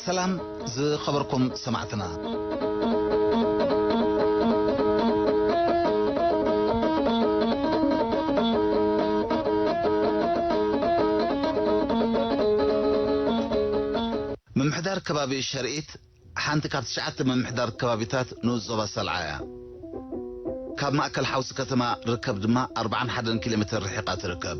ሰላም ዝኸበርኩም ሰማዕትና። ምምሕዳር ከባቢ ሸርኢት ሓንቲ ካብ ትሽዓተ ምምሕዳር ከባቢታት ንኡስ ዞባ ሰልዓ እያ። ካብ ማእከል ሓውሲ ከተማ ርከብ ድማ ኣርብዓን ሓደን ኪሎ ሜተር ርሒቓ ትርከብ።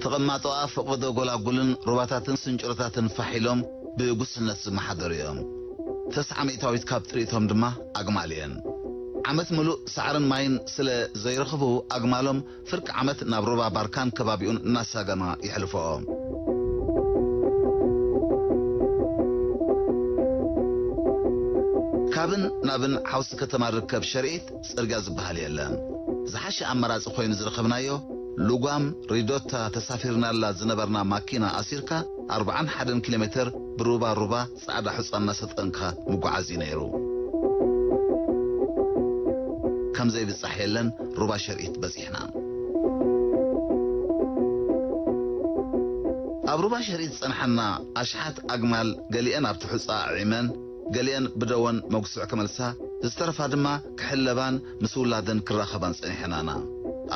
ተቐማጦኣ ፈቐዶ ጎላጉልን ሩባታትን ስንጭሮታትን ፋሕ ኢሎም ብጉስነት ዝመሓደሩ እዮም። ተስዓ ሚእታዊት ካብ ጥሪቶም ድማ ኣግማል እየን። ዓመት ምሉእ ሳዕርን ማይን ስለ ዘይረኽቡ ኣግማሎም ፍርቂ ዓመት ናብ ሩባ ባርካን ከባቢኡን እናሳገማ የሕልፈኦ። ካብን ናብን ሓውሲ ከተማ ርከብ ሸርኢት ጽርግያ ዝበሃል የለን። ዝሓሸ ኣማራጺ ኮይኑ ዝረኸብናዮ፣ ልጓም ሪዶታ ተሳፊርናላ ዝነበርና ማኪና ኣሲርካ ኣርብዓን ሓደን ኪሎ ሜተር ብሩባ ሩባ ጻዕዳ ሑጻ እናሰጠንካ ምጉዓዝ እዩ ነይሩ። ከም ዘይብጻሕ የለን፣ ሩባ ሸርኢት በጺሕና። ኣብ ሩባ ሸርኢት ዝጸንሓና ኣሽሓት ኣግማል፣ ገሊአን ኣብቲ ሑጻ ኣዒመን፣ ገሊአን ብደወን መጉስዕ ክመልሳ፣ ዝተረፋ ድማ ክሕለባን ምስ ውላደን ክራኸባን ጸኒሐናና።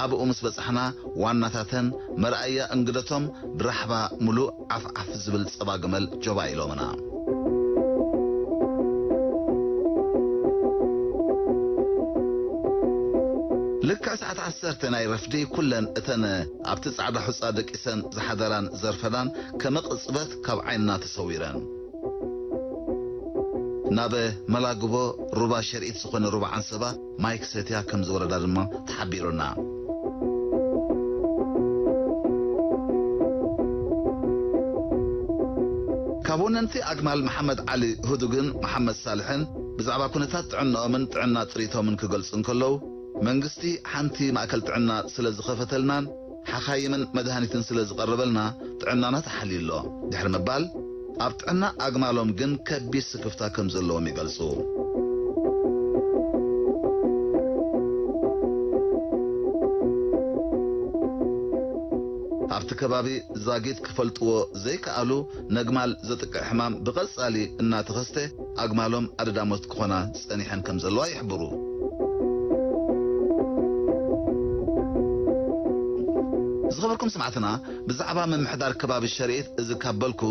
ኣብኡ ምስ በጻሕና፣ ዋናታተን መርኣያ እንግደቶም ብራሕባ ምሉእ ዓፍ ዓፍ ዝብል ጸባ ግመል ጆባ ኢሎምና። ልክዕ ሰዓት ዓሰርተ ናይ ረፍዲ፣ ኩለን እተን ኣብቲ ጻዕዳ ሑጻ ደቂሰን ዝሓደራን ዘርፈዳን ከመ ቅጽበት ካብ ዓይንና ተሰዊረን። ናብ መላግቦ ሩባ ሸርኢት ዝኾነ ሩባ ዓንሰባ ማይ ክሰትያ ከም ዝወረዳ ድማ ተሓቢሩና። ካብ ወነንቲ ኣግማል መሓመድ ዓሊ ህዱግን መሓመድ ሳልሕን ብዛዕባ ኩነታት ጥዕናኦምን ጥዕና ጥሪቶምን ክገልጹ እንከለዉ፣ መንግስቲ ሓንቲ ማእከል ጥዕና ስለ ዝኸፈተልናን ሓኻይምን መድሃኒትን ስለ ዝቐረበልና ጥዕናና ተሓልዩ ኣሎ ድሕሪ ምባል፣ ኣብ ጥዕና ኣግማሎም ግን ከቢድ ስክፍታ ከም ዘለዎም ይገልጹ። ኣብቲ ከባቢ ዛጊት ክፈልጥዎ ዘይከኣሉ ነግማል ዘጥቅዕ ሕማም ብቐጻሊ እናተኸስተ ኣግማሎም ኣደዳ ሞት ክኾና ጸኒሐን ከም ዘለዋ ይሕብሩ። ዝኸበርኩም ሰማዕትና፣ ብዛዕባ ምምሕዳር ከባቢ ሸርኢት እዚ ካብ በልኩ፣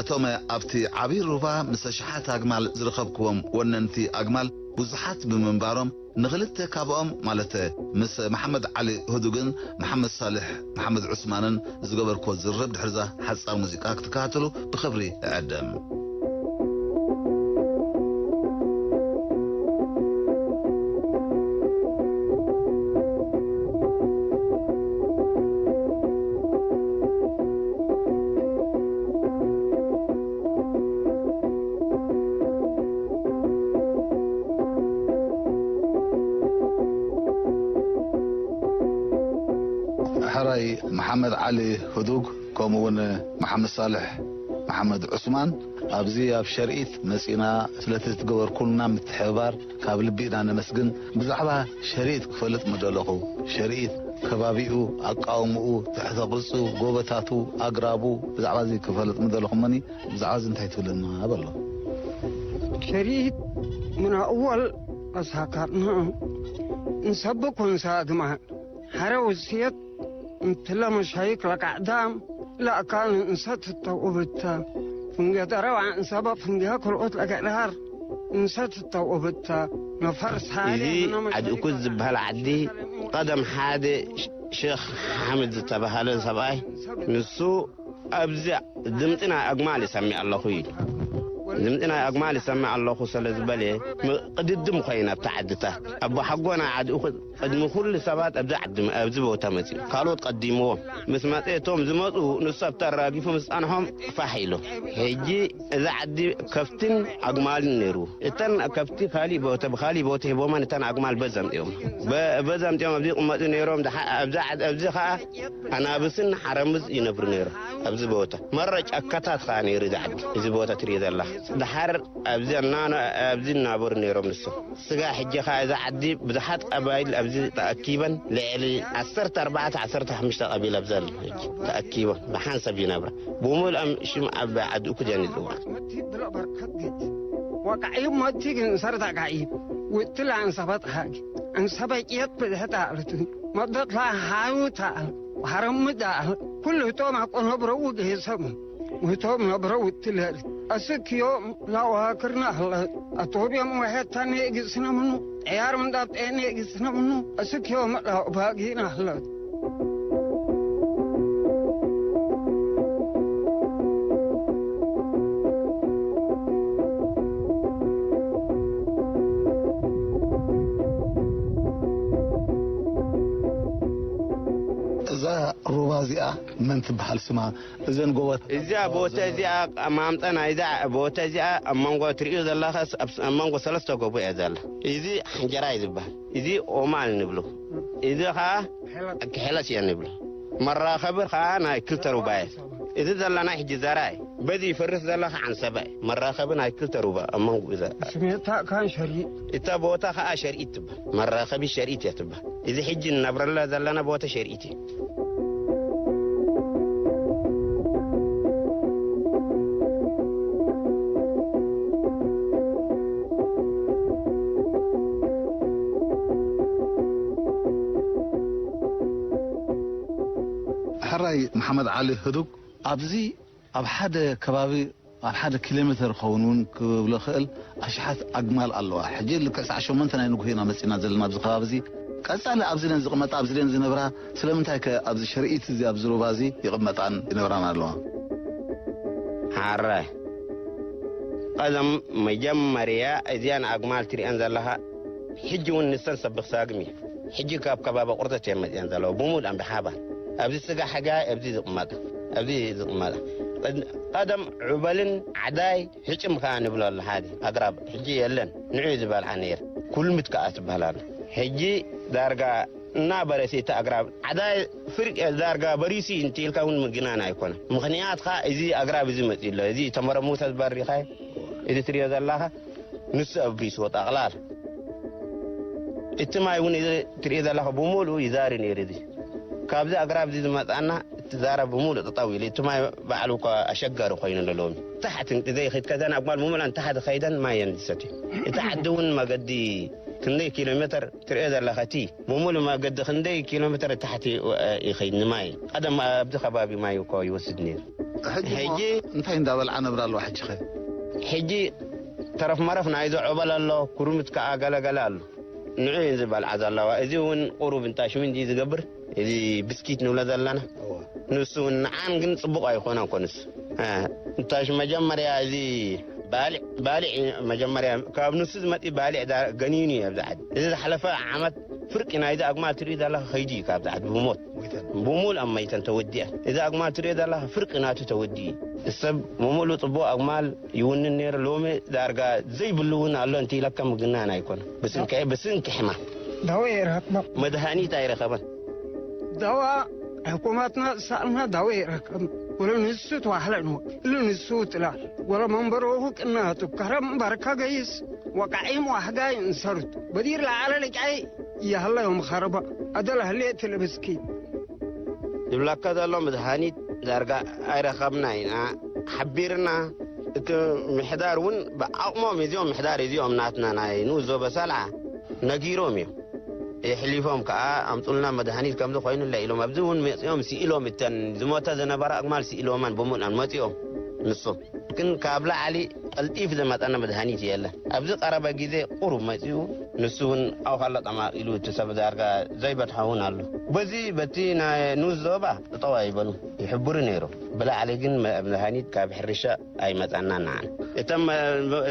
እቶም ኣብቲ ዓብዪ ሩባ ምስ ኣሽሓት ኣግማል ዝረኸብክዎም ወነንቲ ኣግማል ብዙሓት ብምንባሮም፣ ንኽልተ ካብኦም፣ ማለት ምስ መሓመድ ዓሊ ህዱግን መሓመድ ሳልሕ መሓመድ ዑስማንን ዝገበርክዎ ዝርርብ፣ ድሕርዛ ሓጻር ሙዚቃ ክትከታተሉ ብኽብሪ እዕድም። ሕራይ መሓመድ ዓሊ ህዱግ፣ ከምኡ እውን መሓመድ ሳልሕ መሓመድ ዑስማን፣ ኣብዚ ኣብ ሸርኢት መጺና ስለቲ ዝገበርኩልና ምትሕብባር ካብ ልቢ ኢና ነመስግን። ብዛዕባ ሸርኢት ክፈልጥ ምደለኹ፣ ሸርኢት ከባቢኡ፣ ኣቃውምኡ፣ ትሕተ ቅርጹ፣ ጎቦታቱ፣ ኣግራቡ፣ ብዛዕባ እዚ ክፈልጥ ምደለኹ። እሞኒ ብዛዕባ እዚ እንታይ ትብለና? በሎ። ሸርኢት ምን ኣወል ኣሳካርና እንሰብኩ እንሳ ኣግማል ሓረ ውስየት እንትለ መሻይክ ለቃዕዳም ለኣካል እንሰት ተውብታ ፍንጌ ደረዋ እንሰበ ፍንጌ ክልኦት ለገዳር እንሰት ተውብታ ነፈር ሳሌ እዚ ምነ መሻይክ ዓዲ እኩዝ ዝበሃል ዓዲ ቀደም ሓደ ሸ-፣ ሸኽ ሓምድ ዝተባሃለ ሰብኣይ ንሱ ኣብዚ ድምፂ ናይ ኣግማል ይሰምዕ ኣለኹ ኢሉ። ድምፂ ናይ ኣግማል ይሰምዕ ኣለኹ ስለ ዝበለ፣ ም-፣ ቅድድም ኮይና ኣብታ ዓድታት። ኣቦ ሓጎና ዓዲ እኹ-፣ ቅድሚ ኩሉ ሰባት ኣብዚ ዓዲ፣ ኣብዚ ቦታ መፂኡ። ካልኦት ቀዲምዎም። ምስ መፀ እቶም ዝመፁ፣ ንሱ ኣብታ ኣራጊፉ ምስ ፃንሖም ፋሕ ኢሉ። ሕጂ እዛ ዓዲ ከፍትን ኣግማልን ነይሩ። እተን ከፍቲ ካሊእ ቦታ፣ ብካሊእ ቦታ ሂቦመን እተን ኣግማል በዚ ኣምፂኦም። በ-፣ በዚ ኣምፂኦም ኣብዚ ይቕመጡ ነይሮም። ደሓ-፣ ኣብዛ ዓዲ፣ ኣብዚ ከዓ ኣናብስን ሓረምዝ ይነብሩ ነይሮም ኣብዚ ቦታ። መረ ጫካታት ከዓ ነይሩ እዚ ዓዲ፣ እዚ ቦታ ትሪኦ ዘለኻ። ደሓር ኣብዚ እናኖ ኣብዚ እናበሩ ነይሮም። ንሱ ስጋ ሕጂ ኸዓ እዛ ዓዲ ብዙሓት ቀባይል ኣብዚ ተኣኪበን ልዕሊ ዓሰርተ ኣርባዕተ ዓሰርተ ሓሙሽተ ቀቢል ኣብዚ ኣሎ። ሕጂ ተኣኪቦም ብሓንሳብ ይነብራ። ብምሉኦም ሽም ኣብ ዓዲ እኩድ እየን ይፅውዓ። ወቃዒ ሞቲ ግን ሰርታ ጋዒ ውትላ እንሰፈጥ ሃጊ እንሰፈ ጭየት ብድሕታ ኣልቱ መበጥላ ሃዩ ተኣል ሃረምዳ ኩሉ እቶም ኣቆ ነብረው ገይሰም ውቶም ነብረው ትለል ኣስክዮም ላዋክርና ኣለ ኣቶብዮም ወሐታ ንግስነ ምኑ ዕያር ምንዳብ ጤን ንግስነ ምኑ ኣስክዮም ላባጊና ኣለ። እዛ ሩባ እዚኣ መን ትበሃል ስማ? እዘን ጎቦታት እዚኣ ቦታ እዚኣ ማምጠ ናይዛ ቦታ እዚኣ ኣብ መንጎ ትርእዩ ዘለኸስ ኣብ መንጎ ሰለስተ ጎቦ እያ ዘላ። እዚ ሓንጀራ እዩ ዝበሃል። እዚ ኦማል ንብሎ። እዚ ኸዓ ክሕለስ እየ ንብሎ። መራኸቢ ኸዓ ናይ ክልተ ሩባ እየ። እዚ ዘለና ሕጂ ዘራ እዩ። በዚ ይፈርስ ዘሎ ኸዓ ዓንሰባ እዩ። መራኸቢ ናይ ክልተ ሩባ ኣብ መንጎ እዛ ስሜታ ካን ሸሪጥ እታ ቦታ ኸዓ ሸርኢት ትበሃል። መራኸቢ ሸርኢት እያ ትበሃል። እዚ ሕጂ ንነብረላ ዘለና ቦታ ሸርኢት እዩ። ሕራይ መሓመድ ዓሊ ህዱግ፣ ኣብዚ ኣብ ሓደ ከባቢ ኣብ ሓደ ኪሎ ሜተር ክኸውን እውን ክብሎ ክእል ኣሽሓት ኣግማል ኣለዋ። ሕጂ ልክዕ ሰዓት ሸሞንተ ናይ ንግሆ ኢና መጺና ዘለና ኣብዚ ከባቢ እዚ። ቀጻሊ ኣብዚ ደን ዝቕመጣ፣ ኣብዚ ደን ዝነብራ፣ ስለምንታይ ከ ኣብዚ ሸርኢት እዚ ኣብዚ ሩባ እዚ ይቕመጣን ይነብራን ኣለዋ? ሓረ ቀደም መጀመርያ እዚኣን ኣግማል ትሪአን ዘለኻ ሕጂ እውን ንሰን ሰብኽ ሳግም እዩ። ሕጂ ካብ ከባቢ ቁርጠት እየን መፅየን ዘለዋ ብምሉኣን ብሓባር ኣብዚ ስጋ ሕጋይ ኣብዚ ዝቕመጣ ኣብዚ ዝቕመጣ ቀደም ዑበልን ዓዳይ ሕጭም ከዓ ንብሎ ኣሎ ሓደ ኣግራብ ሕጂ የለን። ንዑ ዝበልዓ ነይር ኩልምት ከዓ ትበሃል ኣሎ። ሕጂ ዳርጋ እናበረሲ እቲ ኣግራብ ዓዳይ ፍርቂ ዳርጋ በሪሲ እንት ኢልካ እውን ምግናን ኣይኮነ። ምኽንያት ከዓ እዚ ኣግራብ እዚ መፅኡ ኣሎ። እዚ ተመረሙተ ዝበሪኻ እዚ ትሪኦ ዘለኻ ንሱ ኣብሪስዎ ጠቕላል እቲ ማይ እውን እዚ ትሪኦ ዘለኻ ብምሉኡ ይዛሪ ነይሩ። እዚ ካብዚ ኣግራብ እዚ ዝመፃና እቲ ዛራ ብምሉእ ጠጠው ኢሉ እቲ ማይ ባዕሉ እኳ ኣሸጋሪ ኮይኑ ኣሎ ሎሚ። ታሕቲ ዘይኸይድ ከዘን ኣጓል ምሙላን ታሕቲ ከይደን ማይ እየን ዝሰትዩ። እቲ ዓዲ እውን መገዲ ክንደይ ኪሎ ሜትር ትሪኦ ዘለኻ እቲ ብምሉእ መገዲ ክንደይ ኪሎ ሜትር ታሕቲ ይኸይድ ንማይ። ቀደም ኣብዚ ከባቢ ማይ እኮ ይወስድ ነይሩ። ሕጂ ሕጂ እንታይ እንዳበልዓ ነብራ ኣለዋ? ሕጂ ኸ ሕጂ ተረፍ መረፍ ናይዚ ዑበል ኣሎ፣ ኩርምት ከዓ ገለገለ ኣሎ። ንዑ እየን ዝበልዓ ዘለዋ። እዚ እውን ቁሩብ እንታሽሙ እንዲ ዝገብር፣ እዚ ብስኪት ንብሎ ዘለና። እወ። ንሱ እውን ንዓን ግን ጽቡቕ ኣይኮነን እኮ ንሱ። እ፣ እንታሽ መጀመርያ እዚ ባሊዕ፣ ባሊዕ መጀመርያ ካብ ንሱ ዝመጽእ ባሊዕ ዳ-፣ ገኒኑ እዩ ኣብዚ ዓዲ። እዚ ዝሓለፈ ዓመት ፍርቂ ናይዚ ኣግማል ትርኢ ዘለኻ ከይዱ እዩ ካብዚ ዓዲ ብሞት። ሞይተን። ብሙሉእ ኣብ መይተን ተወዲአን። እዚ ኣግማል ትርኢ ዘለኻ ፍርቂ ናቱ ተወዲኡ እዩ። ሰብ ብምሉእ ጽቡቕ ኣግማል ይውንን ነይሩ። ሎሚ ዳርጋ ዘይብሉ እውን ኣሎ እንተ ኢለካ ምግናን ኣይኮነን። ብስንኪ፣ ብስንኪ ሕማም ዳዋ ይረክብ። መድሃኒት ኣይረኸበን። ዳዋ ሕኩማትና ዝሰኣልና ዳዋ ይረክብ። ወለ ንሱ ተዋሕለ ነው፣ እሉ ንሱ ጥላ። ወለ መንበሮ ቅናቱ ከረም ባርካ ገይስ፣ ወቃዒም ዋሕጋ ይንሰርቱ። በዲር ለዓለ ልቃይ ይሃለዮም ኸረባ። ኣደላ ህሌት ልብስኪ። ዝብለካ ዘሎ መድሃኒት ዳርጋ ኣይረኸብና ኢና። ሓቢርና እቲ ምሕዳር እውን ብዓቕሞም እዚኦም ምሕዳር እዚኦም ናትና ናይ ንኡስ ዞበ ሰልዓ ነጊሮም እዮም። የሕሊፎም ከዓ ኣምፁልና መድሃኒት ከምዚ ኮይኑላ ኢሎም ኣብዚ እውን መፂኦም ስኢሎም እተን ዝሞተ ዝነበራ ኣግማል ስኢሎመን ብምሉኣን መፂኦም ንሶም። ግን ካብ ላዕሊ ቀልጢፍ ዝመፀና መድሃኒት የለን። ኣብዚ ቀረበ ግዜ ቁሩብ መፂኡ ንሱ እውን ኣውኻሎ ጠማቕ ኢሉ እቲ ሰብ ዳርጋ ዘይበትሖ እውን ኣሎ። በዚ በቲ ናይ ንኡስ ዞባ ጠጠው ኣይበሉ ይሕብሩ ነይሩ። ብላዕሊ ግን መ-፣ መድሃኒት ካብ ሕርሻ ኣይመፀናን ንዓና። እቶም፣ እ፣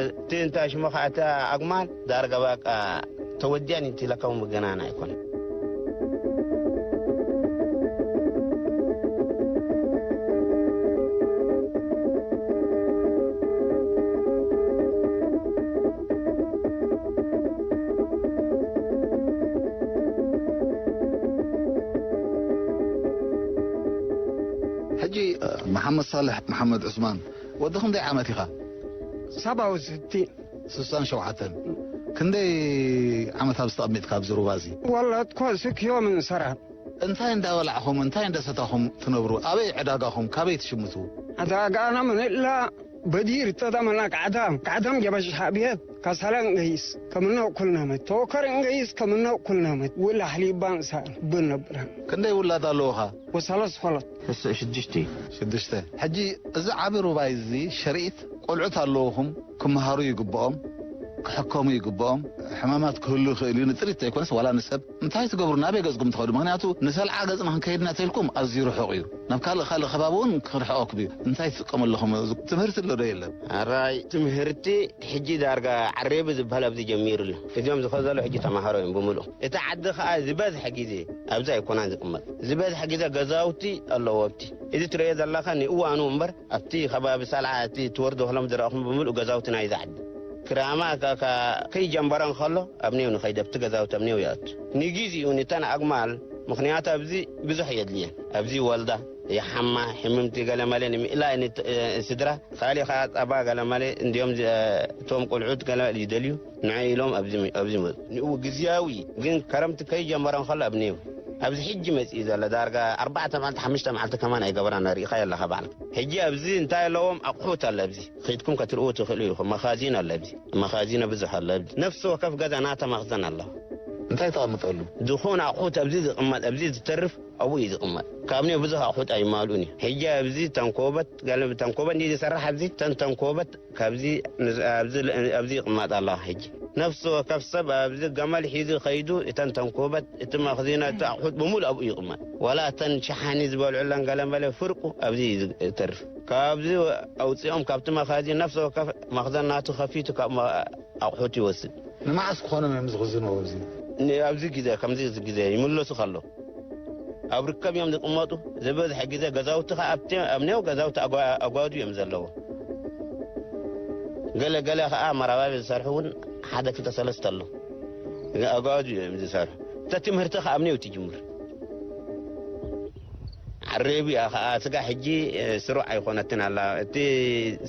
እቲ እንታይ ሽሙ ከዓ እታ ኣግማል ዳርጋ በቃ ተወዲኣን እንት ኢለካ እውን ምግናን ኣይኮነን። ሕጂ፣ እ፣ መሓመድ ሳልሕ መሓመድ ዑስማን፣ ወዲ ክንደይ ዓመት ኢኻ? ሳባዊ ስቲ ስሳን ሸውዓተን ክንደይ ዓመት ኣብዚ ተቐሚጥካ ኣብዚ ሩባ እዚ? ወላትኮ ስክዮ ምንሰራ እንታይ እንዳበላዕኹም እንታይ እንዳሰታኹም ትነብሩ? ኣበይ ዕዳጋኹም ካበይ ትሽምቱ? ኣዳጋና ምንላ በዲር ተዳመና ቃዕዳም ቃዕዳም ጀበሽ ሓብየት ካሳላ እንገይስ ከምነው ኩልናመት ተወከር እንገይስ ከምነው ኩልናመት ውላ ሕሊባን ሳን ብነብራ ክንደይ ውላድ ኣለውኻ? ወሳለስ ፈለት ሽዱሽተ እዩ። ሽዱሽተ። ሕጂ እዚ ዓቢ ሩባይ እዚ ሸርኢት ቆልዑት ኣለውኹም ክመሃሩ ይግብኦም፣ ክሕከሙ ይግብኦም። ሕማማት ክህሉ ይኽእል እዩ፣ ንጥሪት ዘይኮነስ ዋላ ንሰብ። እንታይ ትገብሩ? ናበይ ገጽኩም ትኸዱ? ምኽንያቱ ንሰልዓ ገጽና ክንከይድና ተልኩም ኣዝዩ ርሑቕ እዩ። ናብ ካልእ ካልእ ከባቢ እውን ክርሕቐኩም እዩ። እንታይ ትጥቀሙ ኣለኹም? ትምህርቲ ኣሎ ዶ የለን? ኣራይ ትምህርቲ ሕጂ ዳርጋ ዓሬቢ ዝበሃል ኣብዚ ጀሚሩ ኣሎ። እዚኦም ዝኸዘሉ ሕጂ ተማሃሮ እዮም ብምሉእ። እቲ ዓዲ ኸዓ ዝበዝሐ ግዜ ኣብዚ ኣይኮናን ዝቕመጥ። ዝበዝሐ ግዜ ገዛውቲ ኣለዎ ኣብቲ። እዚ ትርእዮ ዘለኻ ንእዋኑ እምበር ኣብቲ ከባቢ ሳልዓ እቲ ትወርዶ ከሎም ዝረእኹም ብምሉእ ገዛውቲ ናይዚ ዓዲ። ክራማ ከይጀንበረ እንከሎ ኣብኔው ንኸይድ ኣብቲ ገዛውቲ ኣብኔው ይኣቱ። ንጊዜኡ ንተን ኣግማል ምኽንያቱ ኣብዚ ብዙሕ የድልየን። ኣብዚ ወልዳ ይሓማ ሕምምቲ ገለመለ ንምእላይ ስድራ ካሊእ ከዓ ጸባ ገለመለ እንዲዮም እቶም ቆልዑት ገለ ይደልዩ ንዐ ኢሎም ኣብዚ ይመፁ። ንኡ ግዝያዊ ግን ከረምቲ ከይጀመረ እንከሎ ኣብኔው ኣብዚ ሕጂ መፅኢ ዘሎ ዳርጋ ኣርባዕተ መዓልቲ ሓሙሽተ መዓልቲ ከማን ኣይገበራን ርኢኻ ኣለኻ ባዕልካ። ሕጂ ኣብዚ እንታይ ኣለዎም ኣቑሑት ኣሎ ኣብዚ ኺድኩም ከትርእዎ ትኽእሉ ኢኹም። መኻዚን ኣሎ ኣብዚ መኻዚኖ ብዙሕ ኣሎ ኣብዚ ነፍሲ ወከፍ ገዛ ናተ መኽዘን ኣለዋ። እንታይ ተቐምጠሉ? ዝኾነ ኣቑሑት ኣብዚ ዝቕመጥ ኣብዚ ዝተርፍ ኣብኡ እዩ ዝቕመጥ። ካብ ኔው ብዙሕ ኣቑሑት ኣይማልኡን እዩ። ሕጂ ኣብዚ ተንኮበት ገለ ተንኮበት እንዲ ዝሰርሕ ኣብዚ ተን ተንኮበት ካብዚ ንዝ- ኣብዚ ል- ኣብዚ ይቕመጥ ኣለዋ። ሕጂ ነፍሲ ወከፍ ሰብ ኣብዚ ገመል ሒዙ ከይዱ እተን ተንኮበት እቲ መኽዚኖ እቲ ኣቑሑት ብምሉእ ኣብኡ ይቕመጥ። ዋላ እተን ሸሓኒ ዝበልዑለን ገለመለ ፍርቁ ኣብዚ እዩ ዝተርፍ። ካብዚ ኣውፂኦም ካብቲ መኻዚን ነፍሲ ወከፍ መኽዘን ናቱ ከፊቱ ካብ መ- ኣቑሑት ይወስድ። ንመዓስ ክኾኖም እዮም ዝኽዝንዎ ኣብዚ? ኣብዚ ግዜ ከምዚ ግዜ ይምለሱ ከሎ ኣብ ርከብ እዮም ዝቕመጡ። ዝበዝሐ ግዜ ገዛውቲ ከዓ ኣብቲ ኣብ ኔው ገዛውቲ ኣጓ- ኣጓዱ እዮም ዘለዎ። ገለ ገለ ከዓ መራባቢ ዝሰርሑ እውን ሓደ ክልተ ሰለስተ ኣሎ። ግን ኣጓዱ እዮም ዝሰርሑ። እተ ትምህርቲ ከዓ ኣብ ኔው ትጅምር። ዓሬብያ ከዓ ስጋ ሕጂ ስሩዕ ኣይኮነትን ኣላ። እቲ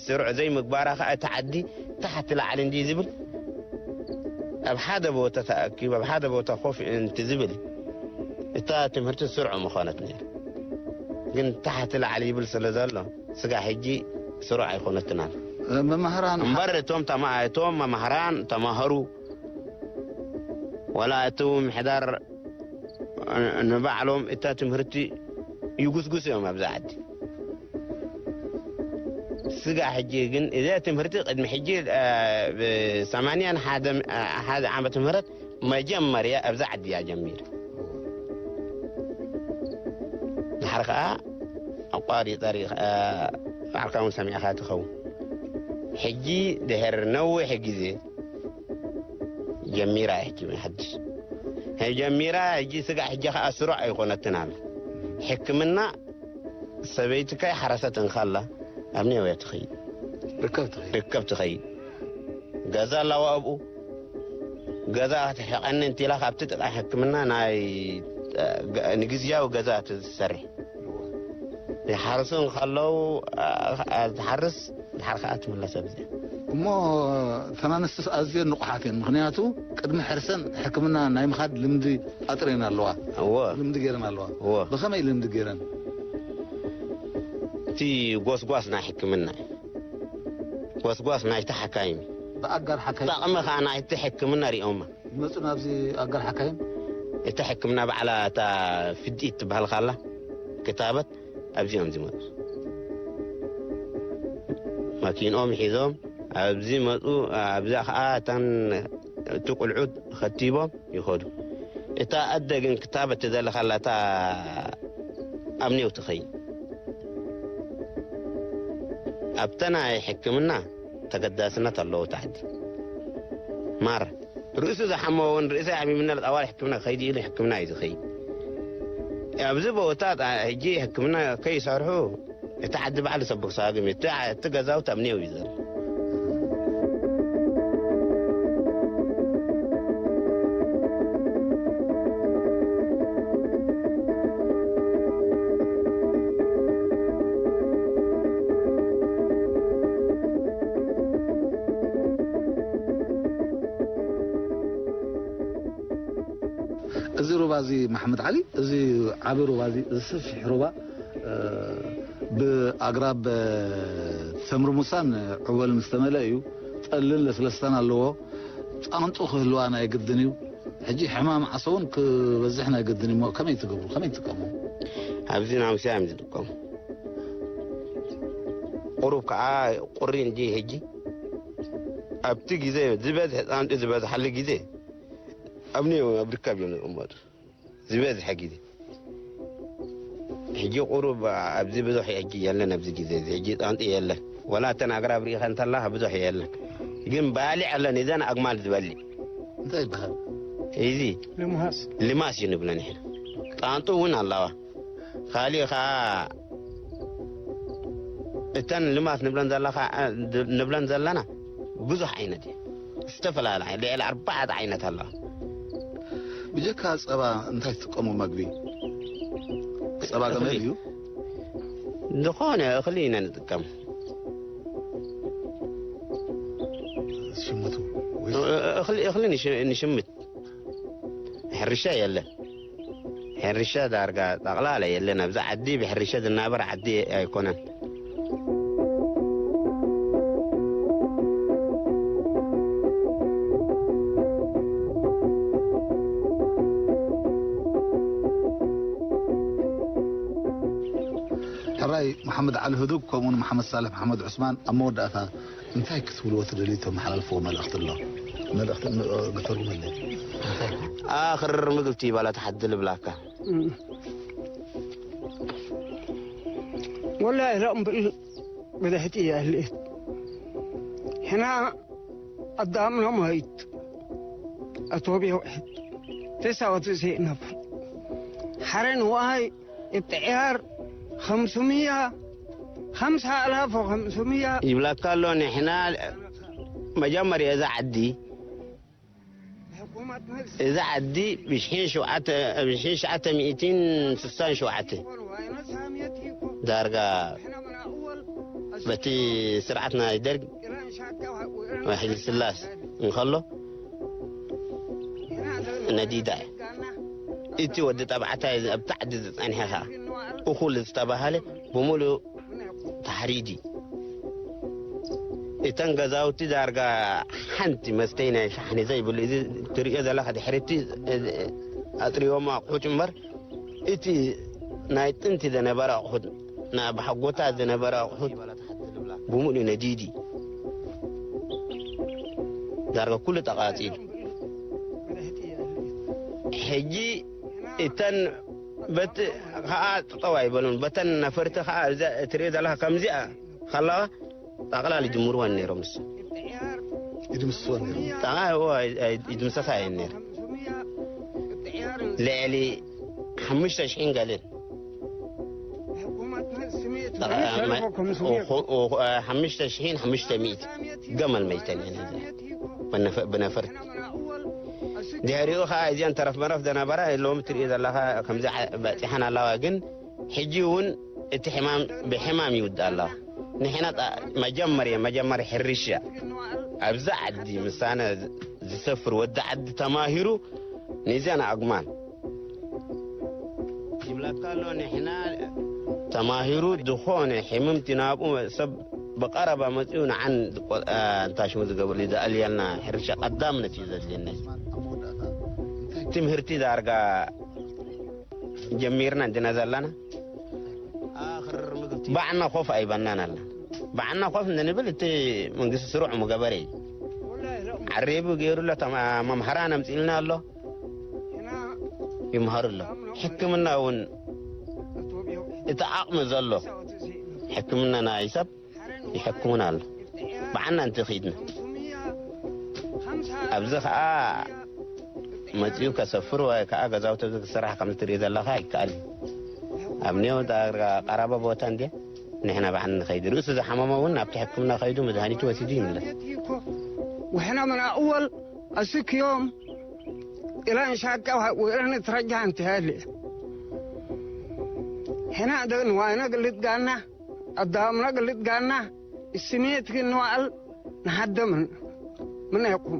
ስሩዕ ዘይምግባራ ከዓ እቲ ዓዲ ታሕቲ ላዕሊ እንዲ ዝብል ኣብ ሓደ ቦታ ተኣኪቡ ኣብ ሓደ ቦታ ኮፍ እንት ዝብል እታ ትምህርቲ ስሩዕ ምኾነት ነይር። ግን ታሕቲ ላዕሊ ይብል ስለ ዘሎ ስጋ ሕጂ ስሩዕ ኣይኮነትን ኣላ። መምህራን እምበር እቶም ተማ- እቶም መምህራን ተማሃሩ ዋላ እቲ ምሕዳር ንባዕሎም እታ ትምህርቲ ይጉስጉስ እዮም ኣብዚ ዓዲ። ስጋ ሕጂ ግን እዛ ትምህርቲ ቅድሚ ሕጂ ብሰማንያን ሓደ ዓመተ ምህረት መጀመርያ ኣብዚ ዓዲ እያ ጀሚር። ድሓር ከዓ ኣቋሪፀ ርኢኻ ባዕልካ እውን ሰሚዕኻ ትኸውን። ሕጂ ድሕር ነዊሕ ግዜ ጀሚራ ሕጂ ሓድሽ ጀሚራ ሕጂ ስጋዕ ሕጂ ከዓ ስሩዕ ኣይኮነትን ኣላ። ሕክምና ሰበይትካ ሓረሰት እንካላ ኣብ ኔው እያ ትኸይድ ርከብ ትኸይድ ርከብ ትኸይድ። ገዛ ኣላዋ ኣብኡ ገዛ ክትሕቐኒ እንቲላ ካብቲ ጥቃ ሕክምና ናይ ንግዝያዊ ገዛ ትሰርሕ ይሓርሱ እንከለዉ ትሓርስ ድሓር ከዓ ትምለስ ኣብዚ። እሞ ተናንስትስ ኣዝየን ንቑሓት እየን። ምኽንያቱ ቅድሚ ሕርሰን ሕክምና ናይ ምኻድ ልምዲ ኣጥረየን ኣለዋ። እወ ልምዲ ገይረን ኣለዋ። እወ ብኸመይ ልምዲ ገይረን? እቲ ጎስጓስ ናይ ሕክምና እዩ። ጎስጓስ ናይቲ ሓካይም እዩ። ብኣጋር ሓካይም ጠቕሚ ከዓ ናይቲ ሕክምና ሪኦማ። ይመፁ ናብዚ ኣጋር ሓካይም? እታ ሕክምና ባዕላ እታ ፍድኢት ትበሃል ካላ ክታበት ኣብዚኦም ዝመፁ መኪንኦም ሒዞም ኣብዚ መፁ። ኣብዛ ከዓ እተን እቲ ቁልዑት ከቲቦም ይኸዱ። እታ ኣደ ግን ክታበት ትደሊ ካላ እታ ኣብ ኔው ትኸይድ ኣብተ ናይ ሕክምና ተገዳስነት ኣለዎ። ታሕቲ ማር ርእሱ ዝሓመዎ እውን ርእሰ ኣዕሚምና ጠዋል ሕክምና ክኸይድ ኢሉ ሕክምና እዩ ዝኸይድ። ኣብዚ ቦታ ሕጂ ሕክምና ከይሰርሑ እቲ ዓዲ ባዕሉ ሰብክ ሳግም እዩ። እቲ ገዛውቲ ኣብ ኔው እዩ ዘሎ። እዚ መሓመድ ዓሊ፣ እዚ ዓቢ ሩባ፣ እዚ፣ እዚ ሰፊሕ ሩባ፣ እ፣ ብኣግራብ፣ እ፣ ተምሪ ሙሳን ዕወልን ዝተመልአ እዩ። ጠልን ለስለስታን ኣለዎ። ጣንጡ ክህልዋ ናይ ግድን እዩ። ሕጂ ሕማም ዓሶ እውን ክበዝሕ ናይ ግድን እዩ። እሞ ከመይ ትገብሩ? ከመይ ትጥቀሙ? ኣብዚ ናምስያ እዮም ዝጥቀሙ። ቁሩብ ከዓ ቁሪ እንጂ ሕጂ ኣብቲ ግዜ ዝበዝሕ ጣንጡ ዝበዝሓሉ ግዜ ኣብ ኒ-፣ ኣብ ርካብ እዮም ዝቕመጡ። ዝበዝሐ ግዜ። ሕጂ ቁሩብ ኣብዚ ብዙሕ ሕጂ የለን፣ ኣብዚ ግዜ እዚ ሕጂ ጣንጡ የለን። ወላ እተን ኣግራብ ርኢኸ እንተለኻ ብዙሕ የለን። ግን ባሊዕ ኣለን፣ እዘን ኣግማል ዝበልዕ። እንታይ ይበሃል? እዚ ልምሃስ። ልማስ እዩ ንብለን ንሕና። ጣንጡ እውን ኣለዋ። ካሊእ ኸዓ እተን ልማስ ንብለን ዘለኻ፣ ንብለን ዘለና ብዙሕ ዓይነት እዩ። ዝተፈላለያ፣ ልዕሊ ኣርባዕተ ዓይነት ኣለዋ። ብጀካ ጸባ እንታይ ትጥቀሙ መግቢ? ጸባ ገመል እኽሊ። እዩ? ዝኾነ እኽሊ ኢና ንጥቀም። ሽምቱ ወይ? እ-፣ እኽሊ፣ እኽሊ ንሽ-፣ ንሽምት። ሕርሻ የለን። ሕርሻ ዳርጋ ጠቕላላ የለን። ኣብዚ ዓዲ ብሕርሻ ዝናበር ዓዲ ኣይኮነን። ሕራይ መሓመድ ዓሊ ህዱግ፣ ከምኡውን መሓመድ ሳልሕ መሓመድ ዑስማን፣ ኣብ መወዳእታ እንታይ ክትብልዎ ትደልዩ? ተመሓላልፍዎ መልእኽቲ ኣሎ? መልእኽቲ ን-፣ ግተርጉመለይ። ኣኽርር ምግብቲ ይባላ ተሓድል ብላካ። እም። ወላሂ لا أقبل بدحتي أهلي. هنا قدامنا ميت. أتوبي واحد. تسعة وتسعين نفر. حرن واي ابتعيار خمسمية، خمسة آلاف وخمسمية. ይብላካ ኣሎ። ንሕና መጀመርያ እዛ ዓዲ፣ እዛ ዓዲ ብሽሕን ሸውዓተ፣ ብሽሕን ትሽዓተ ሚእትን ስሳን ሸውዓተ ዳርጋ በቲ ስርዓት ናይ ደርግ፣ ኃይለ ሥላሴ እንከሎ ነዲዳ እያ። እቲ ወዲ ጠባዕታይ ኣብቲ ዓዲ ዝጸንሐ ኸዓ እኹል ዝተባህለ ብምሉእ ተሓሪዲ። እተን ገዛውቲ ዳርጋ ሓንቲ መስተይ ናይ ሻሕኒ ዘይብሉ፣ እዚ ትርእዮ ዘለኻ ድሕሪቲ ኣጥርዮማ ኣቑሑት እምበር፣ እቲ ናይ ጥንቲ ዝነበረ ኣቑሑት፣ ናይ ኣባሓጎታት ዝነበረ ኣቑሑት ብምሉእ ነዲዲ። ዳርጋ ኩሉ ተቓጺሉ። ሕጂ እተን በት-፣ ኸኣ ጠጠው ኣይበሉን። በተን ነፈርቲ ኸኣ እዛ እትሪኦ ዘለኻ ከምዚኣ ኸለዋ ጠቕላሊ ይጅምርወን ነይሮም። ንሱ ይድምስስወን ነይሮም። ጠቓ-፣ እዎ፣ ኣይ-፣ ኣይ-፣ ይድምሰሳ እየን ነይረን። ልዕሊ ሓሙሽተ ሽሕን ገልን። ጠቓ-፣ ኦኹ-፣ ኦኹ-፣ ሓሙሽተ ሽሕን ሓሙሽተ ሚእቲ ገመል መይተን እየን። ብነፈ-፣ ብነፈርቲ። ድሕሪኡ ኸዓ እዚኣን ተረፍ መረፍ ዝነበራ ሎሚ ትሪኦ ዘለኻ ከምዚ ዓ-፣ በፂሐን ኣለዋ። ግን ሕጂ እውን እቲ ሕማም ብሕማም ይውድእ ኣለዋ። ንሕና ጣ-፣ መጀመርያ፣ መጀመርያ ሕርሻ ኣብዛ ዓዲ ምሳና ዝ-፣ ዝሰፍር ወዲ ዓዲ ተማሂሩ ንዘን ኣግማል ይብለካ ኣሎ። ንሕና ተማሂሩ ዝኾነ ሕምምቲ ናብኡ ሰብ ብቐረባ መጺኡ ንዓን ዝቆ-፣ እ፣ እንታይ ሽሙ ዝገብር ዝኣልየልና ሕርሻ ቀዳምነት እዩ ዘድልየና። ትምህርቲ ዳርጋ ጀሚርና እንድና ዘለና ባዕና ኮፍ ኣይበናን ኣላ። ባዕና ኮፍ እንድንብል እቲ መንግስቲ ስሩዕ ምገበረ እዩ። ዓሬቡ ገይሩ ኣሎ፣ ተማ-፣ መምሃራን ኣምፂልና ኣሎ፣ ይምሃሩ ኣሎ። ሕክምና እውን እቲ ዓቕሚ ዘሎ ሕክምና ናይ ሰብ ይሕክሙና ኣሎ። ብዓና እንተ ኺድና ኣብዚ ኸዓ መጺኡ ከሰፍር ወይ ከኣ ገዛውቲ ኣብዚ ክስራሕ ከም እትርኢ ዘለኻ ኣይከኣልን። ኣብ ኔው ዳርጋ ቀረባ ቦታ እንድየ ንሕና ባዕልና ንኸይድ። ርእሱ ዝሓመመ እውን ናብቲ ሕክምና ከይዱ መድሃኒቱ ወሲዱ ይምለስ። وإحنا من أول أسك يوم إلى أن شاك وإلى أن ترجع أنت هالي. هنا ده نوانا قلت قالنا الدام نقلت قالنا السميت كنوال نحدمن من يقوم.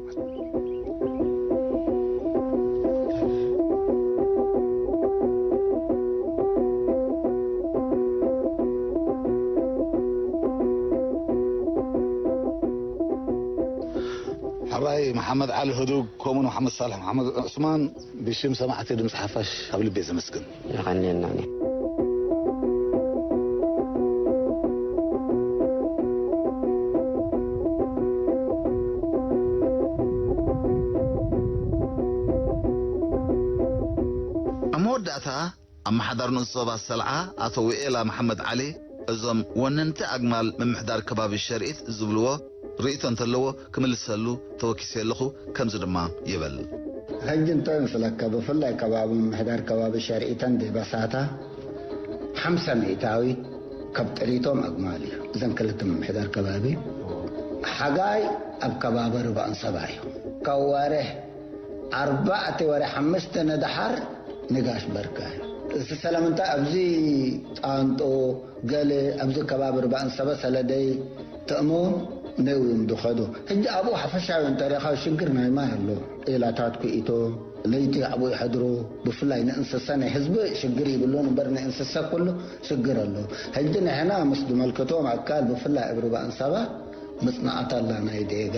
ባይ መሓመድ ዓሊ ህዱግ፣ ከምኡውን መሓመድ ሳልሕ መሓመድ ዑስማን፣ ብሽም ሰማዕቲ ድምፂ ሓፋሽ ካብ ልቢ እየ ዘመስግን። የቐንየልና። ኣብ መወዳእታ፣ ኣመሓዳሪ ንኡስ ዞባ ሰልዓ ኣቶ ውኤላ መሓመድ ዓሊ፣ እዞም ወነንቲ ኣግማል ምምሕዳር ከባቢ ሸርኢት ዝብልዎ ርእይቶ እንተለዎ ክምልሰሉ ተወኪሰ ኣለኹ፣ ከምዚ ድማ ይብል። ሕጂ እንታይ ይመስለካ፣ ብፍላይ ከባቢ ምምሕዳር ከባቢ ሸርኢተን ዴባሳታ ሓምሳ ሚእታዊት ካብ ጥሪቶም ኣግማል እዩ። እዘን ክልተ ምምሕዳር ከባቢ ሓጋይ ኣብ ከባቢ ርባእን ሰባ እዩ። ካብ ወርሕ ኣርባዕተ ወርሒ ሓምስተ ንደሓር ንጋሽ በርካ እዩ። እዚ ስለምንታይ ኣብዚ ጣንጦ ገለ ኣብዚ ከባቢ ርባእን ሰበ ሰለደይ ተእሞ ነው እዮም ዝኸዱ። ሕጂ ኣብኡ ሓፈሻዊ እንተሪኻ ሽግር ናይ ማይ ኣሎ። ጤላታት ኩኢቶ ለይቲ ኣብኡ ይሐድሩ። ብፍላይ ንእንስሳ ናይ ህዝቢ ሽግር ይብሉን እምበር ንእንስሳ ኩሉ ሽግር ኣሎ። ሕጂ ንሕና ምስ ዝመልከቶም ኣካል ብፍላይ ኣብ ርባእን ሰባ ምጽናዕት ኣላ ናይ ዴጋ።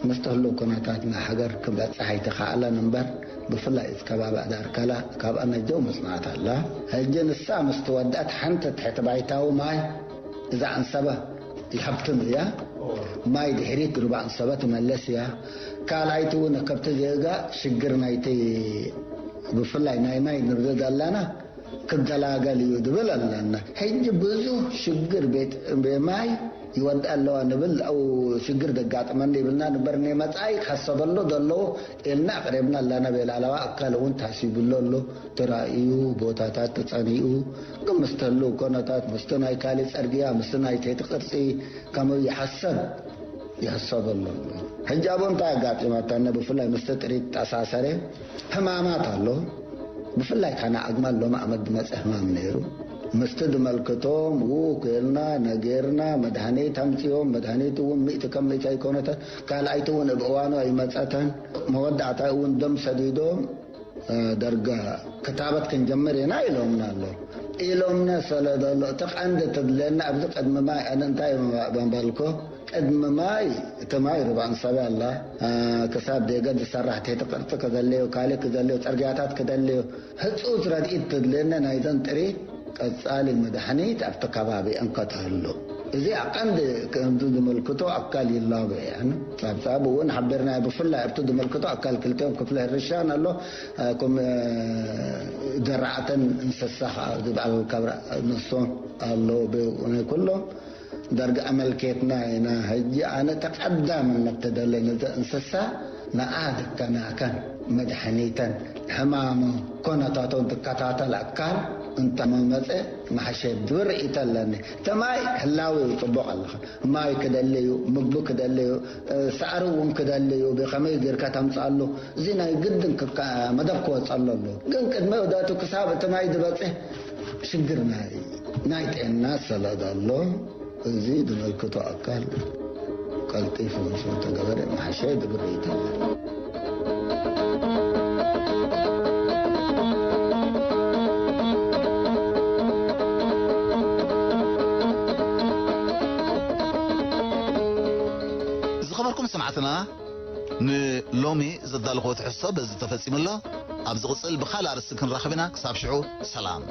ምስቲ ህሉው ኩነታት ናይ ሃገር ክበጽሕ ኣይተኻእለን እምበር፣ ብፍላይ እቲ ከባቢ ኣዳርካላ ካብ ኣነጀው ምጽናዕት ኣላ። ሕጂ ንሳ ምስ ተወድኣት ሓንቲ ትሕቲ ባይታዊ ማይ እዛ ኣንሰባ ይሃብትም እያ። ማይ ድሕሪት ሩባ ኣንሰባ ትመለስ እያ። ካልኣይቲ እውን ከብቲ ዜጋ ሽግር ናይቲ ብፍላይ ናይ ማይ ንርኢ ዘለና ክገላገል እዩ ድብል ኣለና። ሕጂ ብዙህ ሽግር ቤት ማይ ይወድእ ኣለዋ ንብል፣ ኣው ሽግር ደጋጥመኒ ይብልና ንበር፣ ንመጻኢ ክሕሰበሎ ዘለዎ ኢልና ኣቕሪብና ኣለና። ቤላላዋ ኣካል እውን ታሲቡሎ ኣሎ። ተራእዩ፣ ቦታታት ተጸኒኡ፣ ግን ምስ ተህልው ኮነታት፣ ምስቲ ናይ ካልእ ጸርግያ፣ ምስቲ ናይ ቴቲ ቅርጺ ከመይ ይሓሰብ ይሕሰበሉ ኣሎ። ሕጂ ኣብኡ እንታይ ኣጋጢማታና? ብፍላይ ምስቲ ጥሪት ተኣሳሰረ ህማማት ኣሎ። ብፍላይ ካና ኣግማል ሎም ዓመት ዝመጸ ህማም ነይሩ። ምስቲ ዝመልክቶም ውክ ኢልና ነጌርና፣ መድሃኒት ኣምጺኦም፣ መድሃኒት እውን ሚእቲ ከም ሚእቲ ኣይኮነተን፣ ካልኣይቲ እውን እብ እዋኑ ኣይመጸተን። መወዳእታ እውን ደም ሰዲዶም፣ እ፣ ደርጋ ክታበት ክንጀምር ኢና ኢሎምና ኣሎ። ኢሎምና ስለ ዘሎ እቲ ቀንዲ ትድልየና ኣብዚ ቅድሚ ማይ ኣነ እንታይ በልኮ፣ ቅድሚ ማይ እቲ ማይ ርባን ሰበ ኣላ፣ እ፣ ክሳብ ደገ ዝሰራሕ ትሕቲ ቅርጺ ክደለዮ፣ ካልእ ክደለዮ፣ ጽርግያታት ክደለዮ፣ ህጹጽ ረድኢት ትድልየና ናይዘን ጥሪት ቀጻሊ መድሓኒት ኣብቲ ከባቢአን ከተህሉ። እዚ ቀንዲ ከምዚ ዝምልክቶ ኣካል ይላበ እየን። ጻብጻብ እውን ሓቢርና ብፍላይ ኣብቲ ዝምልክቶ ኣካል ክልቲኦም ክፍለ ሕርሻን ኣሎ፣ እ፣ ኮም-፣ እ፣ ዘራዕተን እንስሳ ከዓ ዝበሃል ካብ ንሶም ኣሎ ብናይ ኩሎም ዳርጋ ኣመልኬትና ኢና። ሕጂ ኣነ ተቐዳምነት ተደለ ነዚ እንስሳ ንዓ ዝከናከን መድሓኒተን ሕማሙ ኮነታቶም ትከታተል ኣካል እንተመመፀ ማሕሸ ዝብል ርእይቶ ኣለኒ። እቲ ማይ ህላዊ እዩ፣ ፅቡቕ ኣለኻ። ማይ ክደሊ እዩ፣ ምግቢ ክደሊ እዩ፣ እ፣ ሳዕሪ እውን ክደሊ እዩ። ብኸመይ ጌርካ ተምፅኣሉ? እዚ ናይ ግድን ክካ-፣ መደብ ክወፀሉ ኣለዎ። ግን ቅድሚ ውዳቱ ክሳብ እቲ ማይ ዝበፅሕ ሽግር ናይ፣ ናይ ጥዕና ስለ ዘሎ፣ እዚ ዝመልክቶ ኣካል ቀልጢፉ ምስ ተገበረ ምሓሸ ዝብል ርእይቶ ኣለኒ። ዝኸበርኩም ሰማዕትና፣ ንሎሚ ዘዳለኹዎ ትሕዝቶ በዚ ተፈጺሙ ኣሎ። ኣብ ዝቕጽል ብኻልእ ኣርእስቲ ክንራኸብ ኢና። ክሳብ ሽዑ ሰላም።